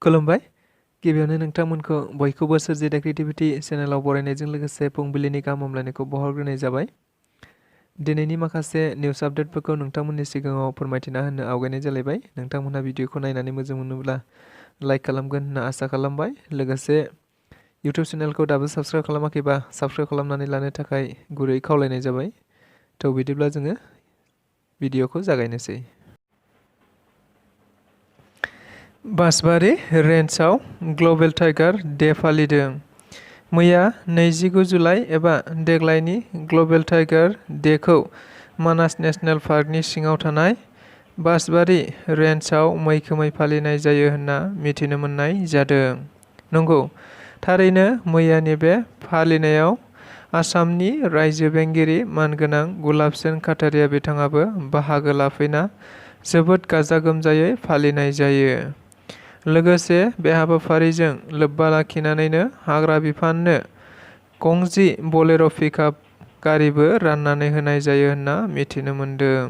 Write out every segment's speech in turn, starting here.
खुलुमबाय गिबियावनो नोंथांमोनखौ बयखौबो सोरजि द क्रिएटिविटी चेनेलाव बरायनायजों लोगोसे फुंबिलिनि गाहाम हामलायनायखौ बावहरग्रोनाय जाबाय। दिनैनि माखासे निउस आपडेटफोरखौ नोंथांमोननि सिगाङाव फोरमायथिना होनो आवगायनाय जालायबाय। नोंथांमोनहा भिडिअखौ नायनानै मोजां मोनोब्ला लाइक खालामगोन होनना आसा खालामबाय। लोगोसे इउट्युब चेनेलखौ दाबो साबस्क्राइब खालामाखैबा साबस्क्राइब खालामनानै लानो थाखाय गुरै खावलायनाय जाबाय। थ' बिदिब्ला जोङो भिडिअखौ जागायनोसै। बासबारि रेन्जआव ग्लबेल टाइगार डे फालिदों। मैया 29 जुलाइ एबा देग्लायनि ग्लबेल टाइगार डेखौ मानास नेशनेल पार्कनि सिङाव थानाय बासबारि रेन्जआव मैखोमै फालिनाय जायो होनना मिथिनो मोननाय जादों। नंगौ, थारैनो मैयानि बे फालिनायाव आसामनि रायजो बेंगिरि मानगोनां गुलाबचरण काटारिया बिथाङाबो बाहागो लाफैना जोबोद गाजा गोमजायै फालिनाय जायो। लोगोसे बे हाबाफारिजों लोब्बा लाखिनानैनो हाग्रा बिफाननो गंजि बलेर' पिकआप गारिबो राननानै होनाय जायो होनना मिथिनो मोन्दों।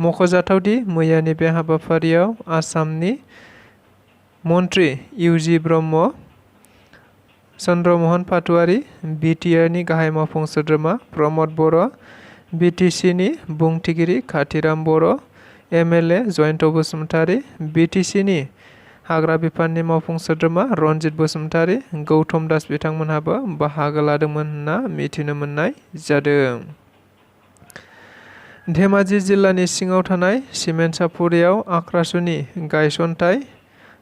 मख'जाथावदि मैयानि बे हाबाफारियाव आसामनि मन्त्रि इउजि ब्रह्म, चन्द्रमहन पाटवारी, बिटिआरनि गाहाय मावफुं सोद्रोमा प्रमद बर', बिटिसिनि बुंथिगिरि खाथिराम बर', एमएलए जयन्त बसुमतारी, बिटिसिनि हाग्रा बिफाननि मावफुं सोद्रोमा रनजित बसुमतारी, गौतम दास बिथांमोनहाबो बाहागो लादोंमोन होनना मिथिनो मोननाय जादों। धेमाजि जिल्लानि सिङाव थानाय सिमेन्सापुरियाव आख्रासुनि गायसनथाय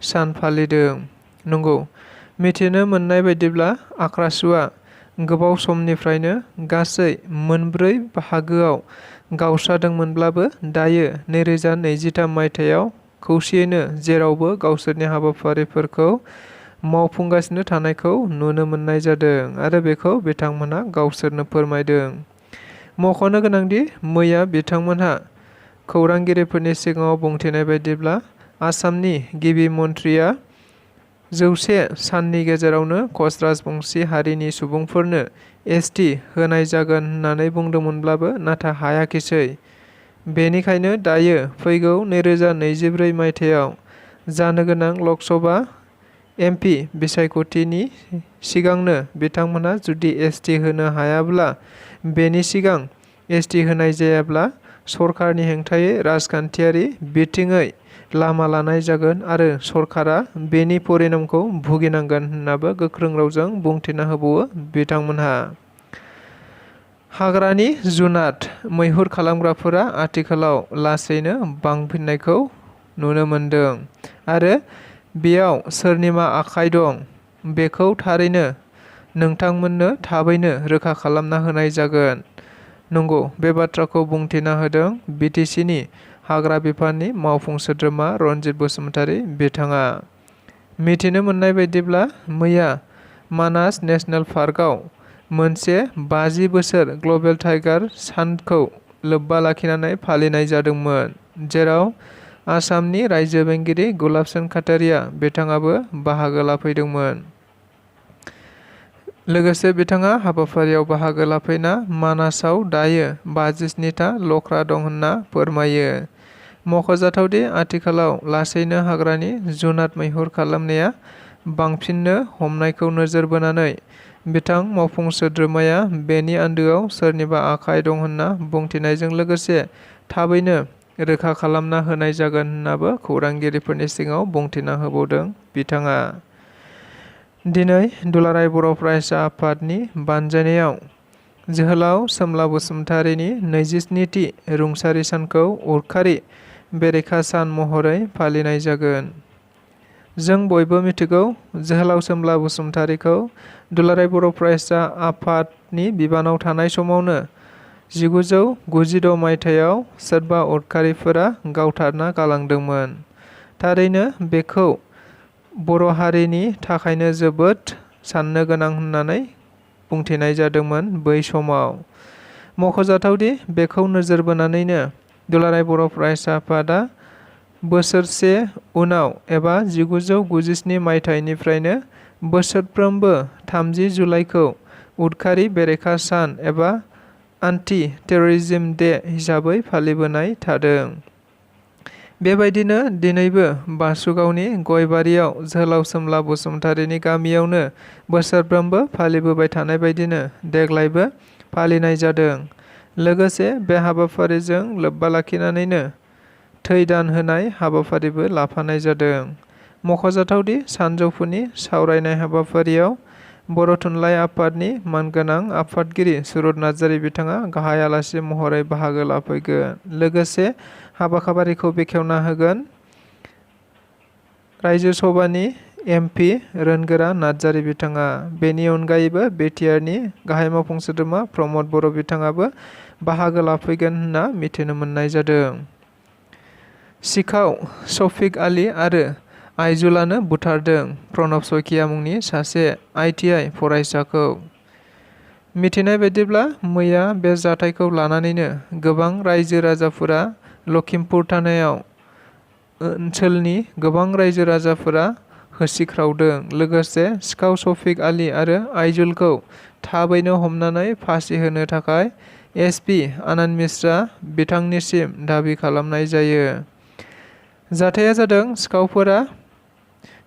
सान फालिदों। नंगौ, मिथिनो मोननाय बायदिब्ला आख्रासुआ गोबाव समनिफ्रायनो गासै मोनब्रै बाहागोआव गावस्रादोंमोनब्लाबो दायो 2023 मायथाइयाव खौसेयैनो जेरावबो गावसोरनि हाबाफारिफोरखौ मावफुंगासिनो थानायखौ नुनो मोननाय जादों आरो बेखौ बिथांमोनहा गावसोरनो फोरमायदों। मख'नो गोनांदि मैया बिथांमोनहा खौरांगिरिफोरनि सिगाङाव बुंथिनाय बायदिब्ला आसामनि गिबि मन्थ्रिया 100 साननि गेजेरावनो कच राजबंशी हारिनि सुबुंफोरनो एसटि होनाय जागोन होननानै बुंदोंमोनब्लाबो नाथाय हायाखिसै। बेनिखायनो दायो फैगौ 2024 मायथाइयाव जानो गोनां लकसभा एमपि बिसायख'थिनि सिगांनो बिथांमोनहा जुदि एसटि होनो हायाब्ला, बेनि सिगां एसटि होनाय जायाब्ला सरकारनि हेंथायै राजखान्थियारि बिथिङै लामा लानाय जागोन आरो सरकारा बेनि परिणामखौ भुगिनांगोन होननाबो गोख्रों रावजों बुंथिना होबावो बिथांमोनहा। हाग्रानि जुनाद मैहुर खालामग्राफोरा आथिखालाव लासैनो बांफिननायखौ नुनो मोनदों आरो बेयाव सोरनिबा आखाइ दं बेखौ थारैनो नोंथांमोननो थाबैनो रोखा खालामना होनाय जागोन। नंगौ, बे बाथ्राखौ बुंथिना होदों बिटिसिनि हाग्रा बिफाननि मावफुं सोद्रोमा रनजित बसुमतारी बिथाङा। मिथिनो मोननाय बायदिब्ला मैया मानास नेशनेल पार्कआव मोनसे 50 बोसोर ग्लबेल टाइगार सानखौ लोब्बा लाखिनानै फालिनाय जादोंमोन, जेराव आसामनि रायजो बेंगिरि गुलाबचरण काटारिया बिथाङाबो बाहागो लाफैदोंमोन। लोगोसे बिथाङा हाबाफारियाव बाहागो लाफैना मानासाव दायो 57टा लख्रा दं होनना फोरमायो। मख'जाथावदि आथिखालाव लासैनो हाग्रानि जुनाद मैहुर खालामनाया बांफिननो हमनायखौ नोजोर बोनानै बिथां मावफुं सोद्रोमाया बेनि आन्दोआव सोरनिबा आखाइ दं होनना बुंथिनायजों लोगोसे थाबैनो रोखा खालामना होनाय जागोन होननाबो खौरांगिरिफोरनि सिगाङाव बुंथिना होबावदों बिथाङा। दिनै दुलाराय बर' फरायसा आफादनि बानजायनायाव जोहोलाव सोमला बसुमतारीनि 27थि रुंसारि सानखौ उरखारि बेरेखा सान महरै फालिनाय जागोन। जों बयबो मिथिगौ, जोहोलाव सोमला बसुमतारीखौ दुलाराय बर' फरायसा आफादनि बिबानाव थानाय समावनो 1996 मायथाइयाव सोरबा उदखारिफोरा गावथारना गालांदोंमोन। थारैनो बेखौ बर' हारिनि थाखायनो जोबोद साननो गोनां होननानै बुंथिनाय जादोंमोन बै समाव। मख'जाथावदि बेखौ नोजोर बोनानैनो दुलाराय बर' फरायसा आफादा बोसोरसे उनाव एबा 1997 मायथाइनिफ्रायनो बोसोरफ्रोमबो 30 जुलाइखौ उदखारि बेरेखा सान एबा एन्टि टेररिज्म डे हिसाबै फालिबोनाय थादों। बेबायदिनो दिनैबो बासुगावनि गयबारियाव जोहोलाव सोमला बसुमतारीनि गामियावनो बोसोरफ्रोमबो फालिबोबाय थानाय बायदिनो देग्लायबो फालिनाय जादों। लोगोसे बे हाबाफारिजों लोब्बा लाखिनानैनो थै दान होनाय हाबाफारिबो लाफानाय जादों। मख'जाथावदि सानजौफुनि सावरायनाय हाबाफारियाव बर' थुनलाइ आफादनि मानगोनां आफादगिरि सुरत नार्जारी बिथाङा गाहाय आलासि महरै बाहागो लाफैगोन। लोगोसे हाबाफारिखौ बेखेवना होगोन रायजो सभानि MP रोनगोरा नार्जारी बिथाङा। बेनि अनगायैबो BTRनि गाहाय मावफुं सोद्रोमा प्रमद बर' बिथाङाबो बाहागो लाफैगोन होनना मिथिनो मोननाय जादों। सिखाव शफिक आली आरो आइजुलानो बुथारदों प्रणब शइकिया मुंनि सासे ITI फरायसाखौ। मिथिनाय बायदिब्ला मैया बे जाथायखौ लानानैनो गोबां रायजो राजाफोरा लखिमपुर थानायाव ओनसोलनि गोबां रायजो राजाफोरा होसिख्रावदों। लोगोसे सिखाव शफिक आली आरो आइजुलखौ थाबैनो हमनानै फासि होनो थाखाय SP आनन्द मिश्रा बिथांनिसिम दाबि खालामनाय जायो। जाथाया जादों सिखावफोरा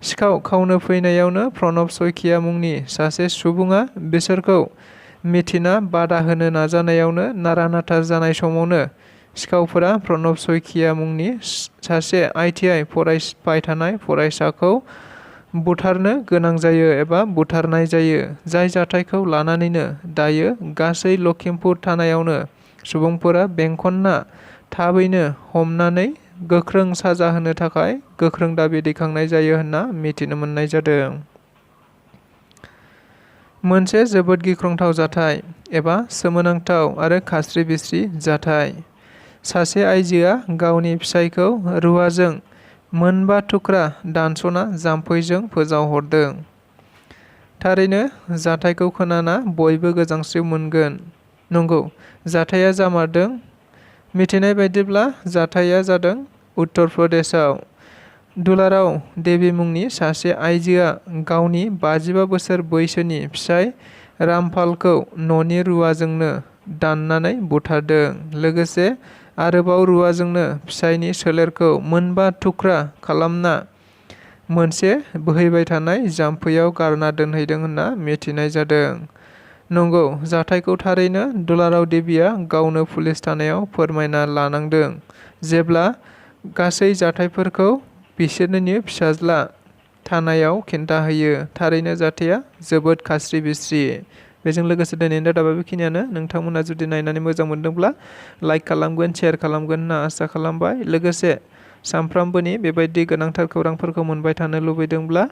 सिखाव खावनो फैनायावनो प्रणब शइकिया मुंनि सासे सुबुङा बिसोरखौ मिथिना बादा होनो नाजानायावनो नारा-नाथा जानाय समावनो सिखावफोरा प्रणब शइकिया मुंनि सासे ITI फरायबाय थानाय फरायसाखौ बुथारनो गोनां जायो एबा बुथारनाय जायो। जाय जाथायखौ लानानैनो दायो गासै लखिमपुर थानायावनो सुबुंफोरा बेंखनना थाबैनो हमनानै गोख्रों साजा होनो थाखाय गोख्रों दाबि दैखांनाय जायो होनना मिथिनो मोननाय जादों। मोनसे जोबोद गिख्रंथाव जाथाय एबा सोमोनांथाव आरो खास्रि-बिस्रि जाथाय। सासे आइजोआ गावनि फिसायखौ रुवाजों मोनबा थुख्रा दानस'ना जाम्फैजों फोजावहरदों। थारैनो जाथायखौ खोनाना बयबो गोजांस्रिउ मोनगोन। नंगौ, जाथाया जामारदों। मिथिनाय बायदिब्ला जाथाया जादों उत्तर प्रदेशआव। दुलाराव देवी मुंनि सासे आइजोआ गावनि 55 बोसोर बैसोनि फिसाय रामपालखौ न'नि रुवाजोंनो दाननानै बुथारदों। लोगोसे आरोबाव रुवाजोंनो फिसायनि सोलेरखौ मोनबा थुख्रा खालामना मोनसे बोहैबाय थानाय जाम्फैयाव गारना दोनहैदों होनना मिथिनाय जादों। नंगौ, जाथायखौ थारैनो दुलाराव देवीआ गावनो पुलिस थानायाव फोरमायना लानांदों जेब्ला गासै जाथायफोरखौ बिसोरनि फिसाज्ला थानायाव खिन्थाहैयो। थारैनो जाथाया जोबोद खास्रि-बिस्रि। बेजों लोगोसे दिनैनि रादाबा बेखिनियानो। नोंथांमोना जुदि नायनानै मोजां मोनदोंब्ला लाइक खालामगोन, शेयार खालामगोन होनना आसा खालामबाय। लोगोसे सानफ्रामबोनि बेबायदि गोनांथार खौरांफोरखौ मोनबाय थानो लुबैदोंब्ला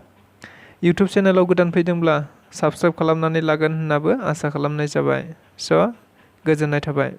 इउटुब चेनेलाव गोदान फैदोंब्ला साबस्क्राइब खालामनानै लागोन होननाबो आसा खालामनाय जाबाय। स' गोजोननाय थाबाय।